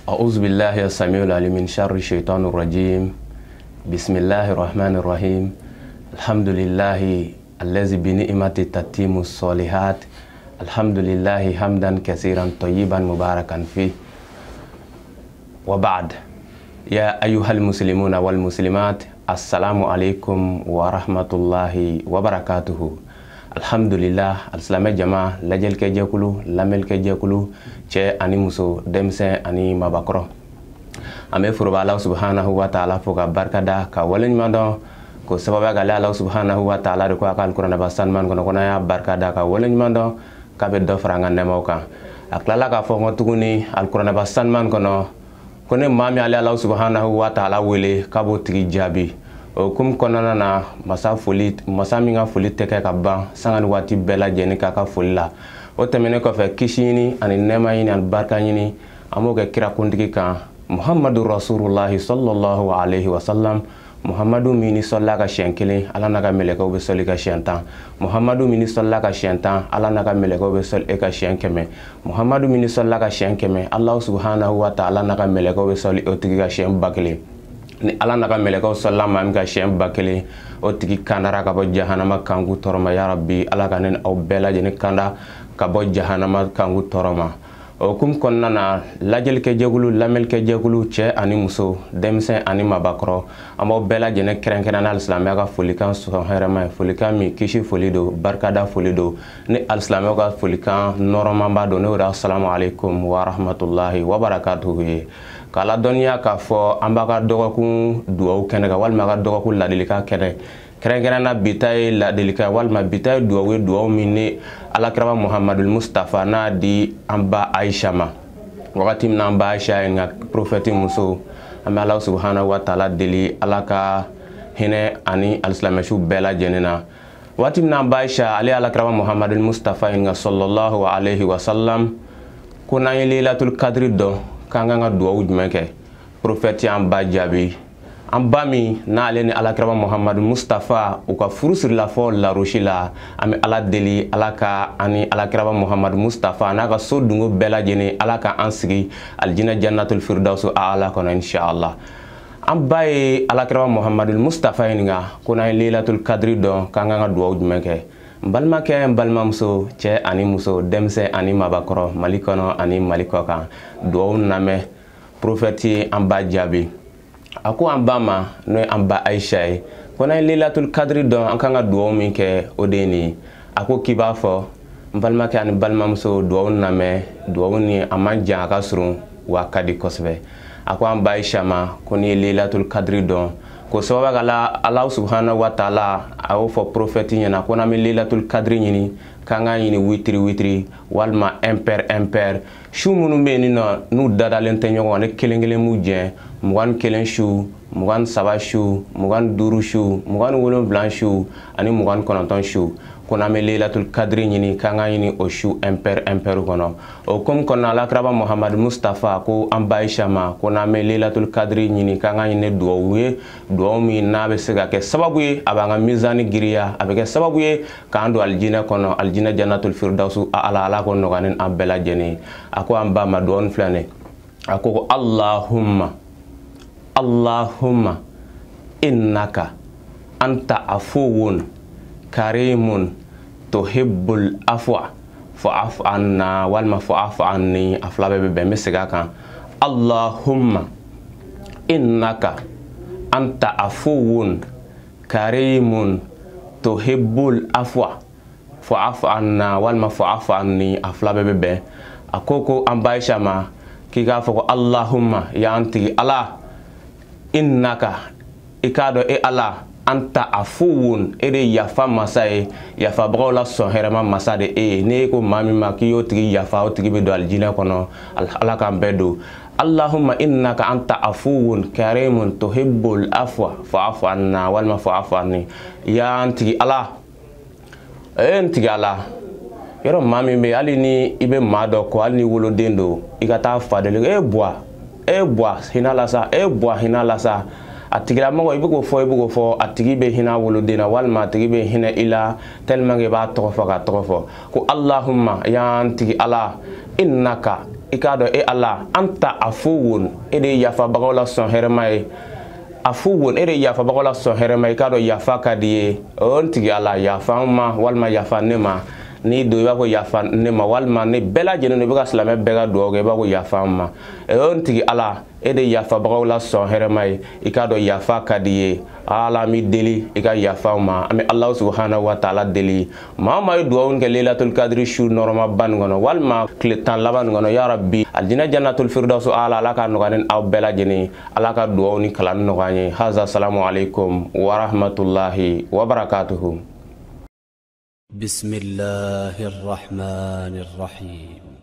أعوذ بالله السميع العليم من شر الشيطان الرجيم. بسم الله الرحمن الرحيم. الحمد لله الذي بنعمته تتم الصالحات. الحمد لله حمدا كثيرا طيبا مباركا فيه. وبعد، يا أيها المسلمون والمسلمات، السلام عليكم ورحمة الله وبركاته. Alhamdulillah, alsilamɛ jama, lajɛlikɛ jɛkulu, lamɛnlikɛ jɛkulu, cɛ ani muso, denmisɛn ani mabakɔrɔ, an bɛ foroba Ala subhanahu wa ta'ala fo ka barikada ka waleɲuman dɔn ko sababuya k'ale Ala subhanahu wa ta'ala de ko a ka alikuranɛba sanuman kɔnɔ ko n'an y'a barikada ka waleɲuman dɔn k'a bɛ dɔ fara an ka nɛɛmaw kan. A tilala k'a fɔ n kɔ tuguni alikuranɛba sanuman kɔnɔ ko ni maa min ale Ala subhanahu wa ta'ala wele k'a b'o tigi jaabi. O hukumu kɔnɔna na, masa foli, masa min ka foli tɛ kɛ ka ban sanga ni waati bɛɛ lajɛlen k'a ka foli la. O tɛmɛnen kɔfɛ, kisi ɲini ani nɛɛma ɲini ani barika ɲini, an b'o kɛ kirakuntigi kan, Muhammadu Rasulullahi sallallahu alaihi wa sallam. Muhammadu min ni sɔlila ka siɲɛ 1, Ala n'a ka mɛlɛkɛw bɛ sɔli ka siɲɛ 10. Muhammadu min ni sɔlila ka siɲɛ 10, Ala n'a ka mɛlɛkɛw bɛ sɔli e ka siɲɛ 100. Muhammadu min ni sɔlila ka siɲɛ 100, Ala subhanahu wa ta'ala n'a ka mɛlɛkɛw bɛ sɔli o tigi ka siɲɛ 1000. Ni Ala n'a ka mɛlɛkɛw sɔlila maa min ka siɲɛ 1000, o tigi kandara ka bɔ jahanama kanku tɔɔrɔ ma. Ya Rabbi, Ala ka ne aw bɛɛ lajɛlen kanda ka bɔ jahanama kanku tɔɔrɔ ma. O hukumu kɔnɔna na, lajɛlikɛ jɛkulu, lamɛnlikɛ jɛkulu, cɛ ani muso, denmisɛn ani mabakɔrɔ, an b'aw bɛɛ lajɛlen kɛrɛnkɛrɛnnenya alisilamɛya ka folikan sɔn hɛrɛma ye, folikan min kisi foli don, barikada foli don, ni alisilamɛw ka folikan nɔrɔmanba don, n'o ye assalamu alaikum wa rahmatulahi wa barakatuhu ye. K'a ladɔnniya k'a fɔ an b'a ka dɔgɔkun duwawu kɛnɛ kan walima a ka dɔgɔkun ladilikan kɛnɛ kɛrɛnkɛrɛnnenya. Bi ta ye ladilikan walima bi ta ye duwawu ye, duwawu min ni alakiraba Muhamadul Mustafa n'a di an ba Aisha ma wagati min na an ba Aisha ye nka prophète muso. An bɛ Ala subhanahu wa ta'ala deli, Ala ka hinɛ ani alisilamɛsiw bɛɛ lajɛlen na. Waati min na an ba Aisha ale ye alakiraba Muhamadul Mustafa ɲininka sallallahu alaihi wa sallam ko n'an ye Laylatul Qadri dɔn, k'an kan ka duwawu jumɛn kɛ, prophète y'an ba jaabi. An ba min n'ale ni alakiraba Muhammadu Mustafa u ka furu sirila fɔ larosi la, an bɛ Ala deli, Ala ka ani alakiraba Muhammadu Mustafa n'a ka so dungo bɛɛ lajɛlen, Ala ka an sigi alijinɛ jannatul firdausu ala kɔnɔ inshallah. An ba ye alakiraba Muhammadu Mustafa ɲininka ko n'an ye Laylatul Qadri dɔn, k'an kan ka duwawu jumɛn kɛ. N balimakɛ, n balimamuso, cɛ ani muso, denmisɛn ani mabakɔrɔ, Mali kɔnɔ ani Mali kɔ kan, duwawu lamɛn. Prophète ye an ba jaabi, a ko an ba ma, n'o ye an ba Aisha ye, ko n'an ye Laylatul Qadri dɔn, an kan ka duwawu min kɛ, o de ye nin ye. A ko k'i b'a fɔ, n balimakɛ ani balimamuso, duwawu lamɛn. Duwawu ni a man jan, a ka surun, wa a ka di kosɛbɛ. A ko an ba Aisha ma ko n'i ye Laylatul Qadri dɔn, ko sababu ka la Ala subhanahu wa ta'ala a y'o fɔ prophète ɲɛna ko n'an bɛ Laylatul Qadri ɲini, k'an k'a ɲini witiri witiri walima impair impair. Su minnu bɛ yen nɔ n'u dadalen tɛ ɲɔgɔn kan, ni kelen kelen m'u jɛ, 21 su, 23 su, 25 su, 27 su ani 29 su, ko n'an bɛ Laylatul Qadri ɲini, k'an k'a ɲini o su impair impair kɔnɔ. O hukumu kɔnɔna, alakiraba Muhammadu Mustafa ko an ba Aisha ma ko n'an bɛ Laylatul Qadri ɲini, k'an k'a ɲini duwawu ye, duwawu min n'a bɛ se ka kɛ sababu ye a b'an ka mizani giriya, a bɛ kɛ sababu ye k'an don alijinɛ kɔnɔ, alijinɛ jannatul firdausu ala. Ala ko nɔgɔya ni an bɛɛ lajɛlen ye. A ko an ba ma, duwawu filɛ nin ye, a ko ko Allahumma Allahumma innaka anta afuwun karimun tuhibbul afwa fa'fu anna walima fa'fu anni. A fila bɛɛ bɛ bɛn, n bɛ segin a kan. Allahumma innaka anta afuwun karimun tuhibbul afwa fa'fu anna walima fa'fu anni. A fila bɛɛ bɛ bɛn. A ko ko an ba Aisha ma k'i k'a fɔ ko Allahumma, y'an tigi Ala, innaka, i k'a dɔn e Ala, anta afuwun, e de yafa masa ye, yafabagaw la sɔn hɛrɛma masa de e ye. N'e ko maa min ma k'i y'o tigi yafa, o tigi bɛ don alijinɛ kɔnɔ. Ala k'an bɛɛ don. Allahumma innaka anta afuwun karimun tuhibbul afwa fa'fu anna walima fa'fu anni. Y'an tigi Ala, e n tigi Ala, yɔrɔ maa min bɛ yen, hali ni i bɛ maa dɔ kɔ, hali ni woloden don, i ka taa fa deli, e buwa, e buwa hinɛ la sa, e buwa hinɛ la sa. A tigilamɔgɔ i bɛ k'o fɔ, i bɛ k'o fɔ, a tigi bɛ hinɛ woloden na walima a tigi bɛ hinɛ i la tellement que i b'a tɔgɔ fɔ k'a tɔgɔ fɔ. Ko Allahumma, y'an tigi Ala, innaka, I k'a dɔn e Ala, anta afuwun, e de ye yafabagaw la sɔn hɛrɛma ye. Afuwun, e de ye yafabagaw la sɔn hɛrɛma ye. I k'a dɔn yafa ka di ye. O n tigi Ala, yafa n ma walima yafa ne ma. N'i don i b'a fɔ yafa ne ma, walima ne bɛɛ lajɛlen i bɛ ka silamɛ bɛɛ ka dugawu kɛ, i b'a fɔ yafa n ma. O n tigi Ala, e de yafabagaw la sɔn hɛrɛma ye. I k'a dɔn yafa ka di ye. Ala, an b'i deli i ka yafa n ma. An bɛ Alahu subahana wa taala deli, maa o maa ye dugawu kɛ Lelatul Kadiri su nɔrɔmaba nin kɔnɔ walima tile 10 laban nin kɔnɔ, ya Rabbi alijinɛ jannatul firdausu ala, Ala ka nɔgɔya ni aw bɛɛ lajɛlen. Ala ka dugawu ni kalan nɔgɔya an ye. Haza, salamu aleykum wa rahmatulahi wa barakatuhu. بسم الله الرحمن الرحيم.